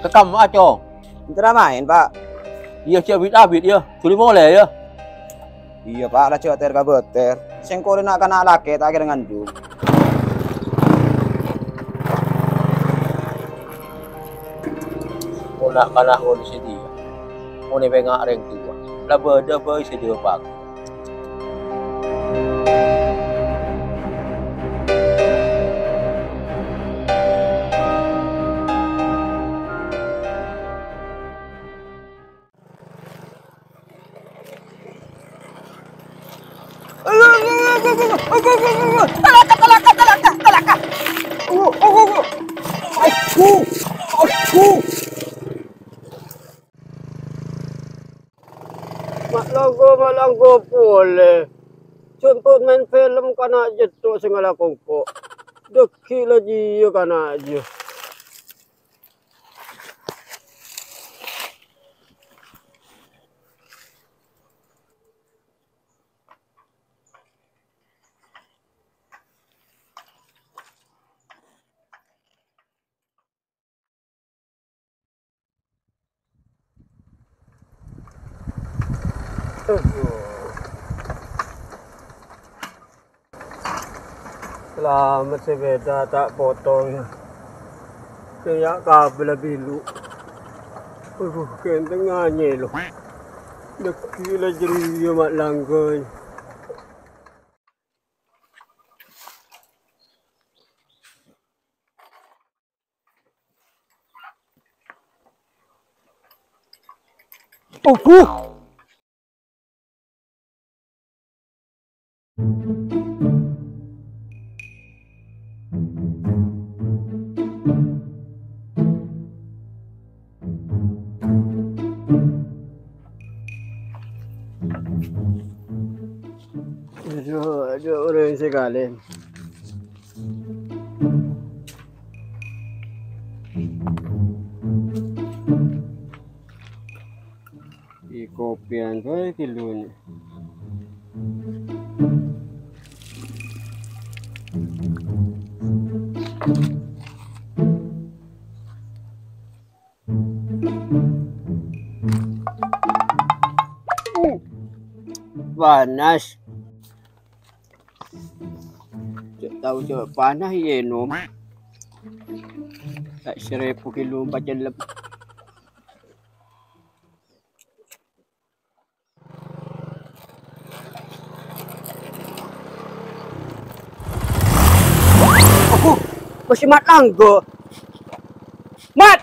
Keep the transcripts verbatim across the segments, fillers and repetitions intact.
Ka kamma, Cong? Èntar maèn, Pa'. Iyâ, jhâ' bit-abit, yâ. Dhuli molè, yâ. Iyâ, Pa', la jhâ' ter ka bâter. Sèngko' rèya na'-kana' lakè' ta' kèra ngandung. Mon na'-kana' ngodus sè dhiyâ, mon èpènga' rèng towa, la bâdâ bhâi sè jâwâb aku. Talaka, talaka, talaka, talaka. Aduh, aduh, aduh. Aduh, aduh. Ma' langgo, ma' langgo polè. Conto maèn film kana' jâ' to' sè ngala' kongko'. Dâgghi' la jiyâ kana' jiyâ. Salamet sepèda ta' potong. Kèya kabella bilu. Aduh, kèntèng nganyè lo. Dâgghi' la jârèya ma' langgo. Obuh! Aduh, aduh, orèng sè kalè. È kopèyan bhâi kèluna. Panas. Jhâ' tao jhâ' panas ènom. Ta' sarebu kilo pacellep. Aduh, masih Mat Langgo. Mat!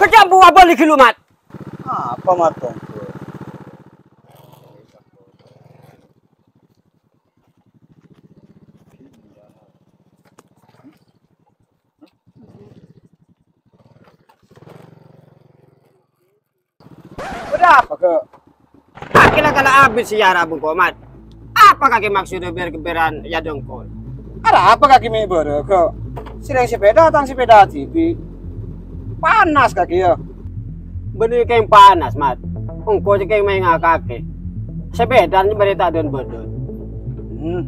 Kejam buah balik dulu, Mat. Apa, Mat, tongko? Bâdâ apa, Kè? Kakè la kala abit sè èyarap engko', Mat. Apa kakè maksodda bher-kebheran è adâ' engko'? Arapa kakè mè' bârâ, Kè? Sèrèng sepèda tang sepèda dhibi'. Panas kakè, yâ? Bânnè kèng panas, Mat. Engko' cè' kèng maènga kakè. Sepèdana bârâ ta' dhân-bâdhân. Hmm.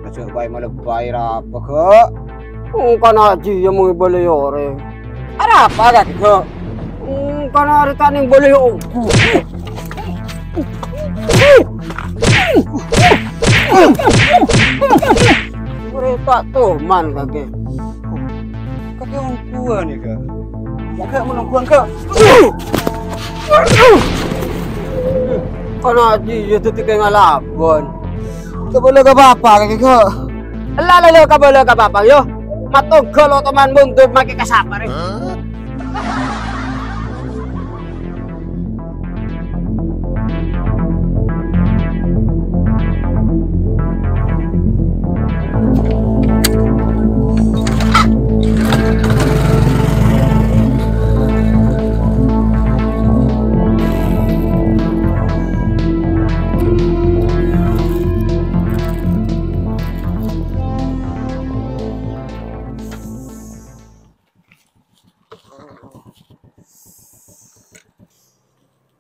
Aja' bhâi malebbi arapa, Kè? Engkana jiyâ mon èbâlâi orèng. Arapa kakè, Kè? Engkana arè ta' nèng bâlâi ongghu. Orèng ta' toman kakè. Kakè ongghuwân, yâ, Kè? Kakè mon ongghuwân, Kè? Engkana jiyâ dhâddhi kèng alabân. Kabâlâ ka bapa', kakè, Kè. Ella, la, la, kabâlâ ka bapa', yâ. Matongghâl otoman mondhut makè ka sapa, rè?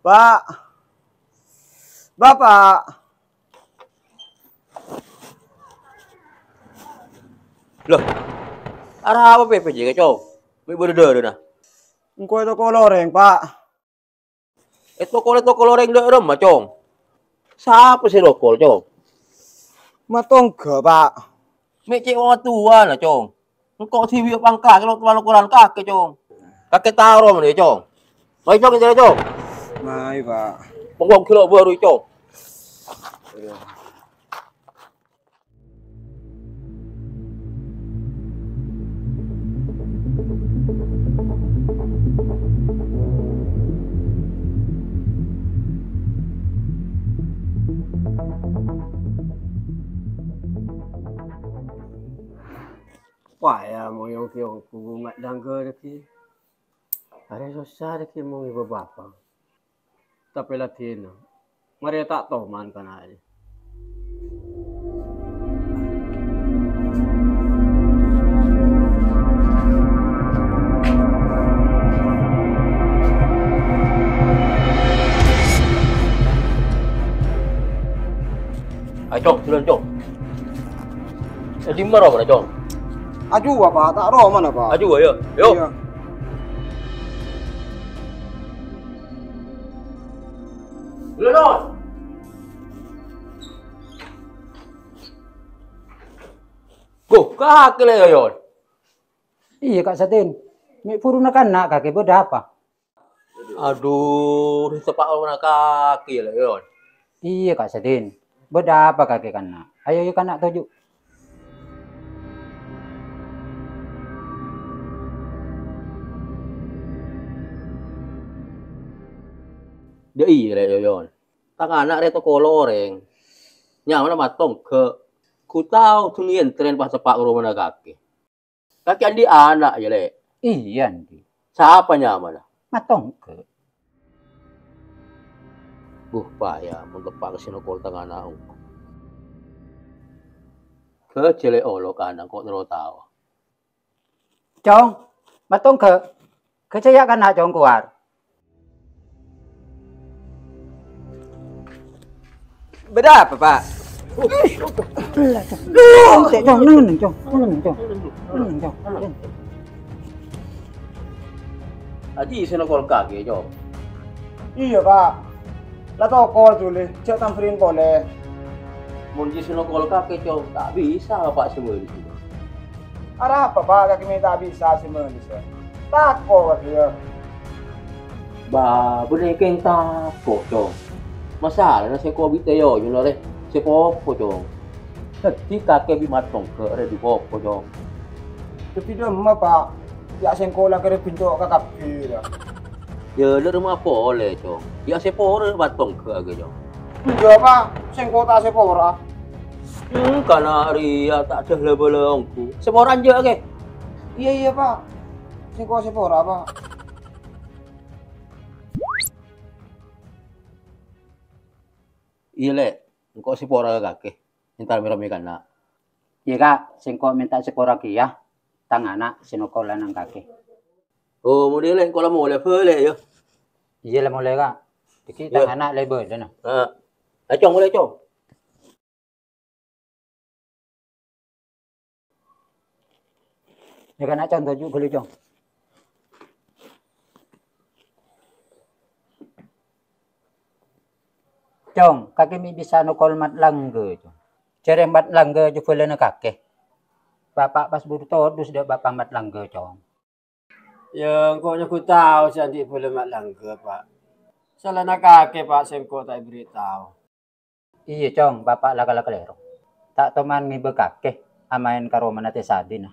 Pa'. Bapa'. Loh, arapa pèpè jiyâ, Cong? Mè' bâdâ dârâna. Engko' è toko lorèng, Pa'. È toko, è toko lorèng dâ' remma, Cong? Sapa sè rokol, Cong? Matongghâ, Pa'. Mè' cè' wong towana, Cong. Engko' dhibi' pangka kèlo towana koran kakè, Cong. Kakè tao rowa, Cong. Mayu, Cong, èntar, Cong. Mayu, Pa'. Pongkong kèlo bâru, Cong. Wah, ya, moyong ki ongku mat dangga deki. Arè sossa deki mong ibu bapa. Tapè la dina. Marè ta' toman kana'è. Ayo, Cong, duluan, Cong. Eh, di mana, Cong? Aju apa? Ta' rowa mana, Pa'? Aju, ayo. Yo. Iya. Duluan, Cong. Go, kakè lè, Yon. Iyâ, Ka' Sadin. Mè' buru na'-kana' kakè bâdâ apa? Adu, ditepa' orèngnga kakè, lè, Yon. Iyâ, Ka' Sadin. Bâdâ apa kakè kana'? Ayo, yâ, kana' toju'. Dâ' iyâ, lè, Yon. Tang ana' rè toko lorèng. Nyamana Matongghâ. Ghu tao dhunnya èntarèn pas tepa' ka romana kakè. Kakè andi' ana', yâ, Lè'? Iyâ, andi'. Sapa nyamana? Matongghâ. Buh, paya mon tepa' ka sè nokol tang ana' ongghu. Ghâjâ, Lè', olo' kana' engko' terro tao. Cong, Matongghâ. Ghâjâ yâ kana', Cong, kowar. Bâdâ apa, Pa'? Cong, nengneng, Cong. Nengneng, Cong. Nengneng, Cong. Adi sè nokol kakè, Cong? Iyâ, Pa'. La tokol dhuli, jhâ' tambhârin polè. Mon jiyâ sè nokol kakè, Cong, ta' bisa, Pa', sè mèlè. Arapa, Pa', kakè mè' ta' bisa sè mèlè? Tako' kakè, yâ. Bâ, bânnè kèng tako', Cong. Masalana sèngko' bi' Tèyo nyolorè sè popo, Cong. Dhâddhi kakè bi' Matongghâ rè du popo, Cong. Dhâddhi dâmma, Pa'? Yâ sèngko' la kèra bhânto' ka kabbhi, yâ. Yâ, la dâmma polè, Cong. Yâ sè pora Matongghâ kakè, Cong. Enjâ', Pa'. Sèngko' ta' sè pora. Hmm, kana' rèya ta' dâ-bâlâ ongghu. Sè pora enjâ' kakè. Iyâ, iyâ, Pa'. Sèngko' sè pora, Pa'. Iyâ, Lè'. Engko' sè pora ka kakè. Entar mè-, rammè kana'. Iyâ, Ka'. Sèngko' mènta sè pora kèya. Tang ana' sè nokol lanang kakè. Oh, mon dâ' Lè', engko' la molè bâlâ, yâ. Iyâ, la molè, Ka'. Dhâddhi tang ana' la bâlâna. Ah. Ayo, Cong, molè, Cong. Yâ, kana' Cong, toju' ghâllu, Cong. Cong, kakè mè' bisa nokol Mat Langgâ, Cong. Jhâreng Mat Langgâ jhubâlâna kakè. Bapa' pas buru todus dâ' bapa' Mat Langgâ, Cong. Yâ, engko' nyo'on tao sè andi' bâlâ Mat Langgâ, Pa'. Salana kakè, Pa', sèngko' ta' èberri' tao. Iyâ, Cong, bapa' la kala kalèro. Ta' toman ngibâ kakè amaèn ka romana Tè Sadina.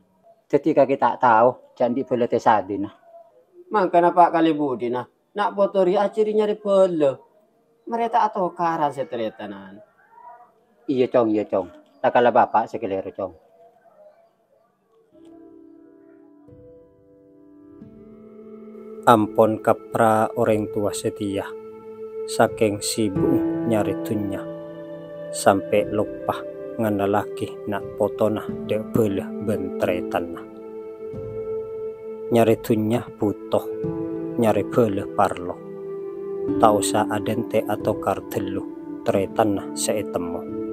Dhâddhi kakè ta' tao jhâ' andi' bâlâ Tè Sadina. Mangkana, Pa', kalè budina, na' poto rèya ajhâri nyarè bâlâ. Marè ta' atokaran sè tarètanan. Iyâ, Cong, iyâ, Cong. La kala bapa' sè kalèro, Cong. Ampon kapra orèng towa satèya, sakèng sibu'na nyarè dhunnya, sampè' loppa ngennallaghi na' potona dâ' bâlâ bân tarètanna. Nyarè dhunnya bhuto, nyarè bâlâ parlo. Ta' osa adhânte' atokar dhâllu tarètanna sè ètemmo.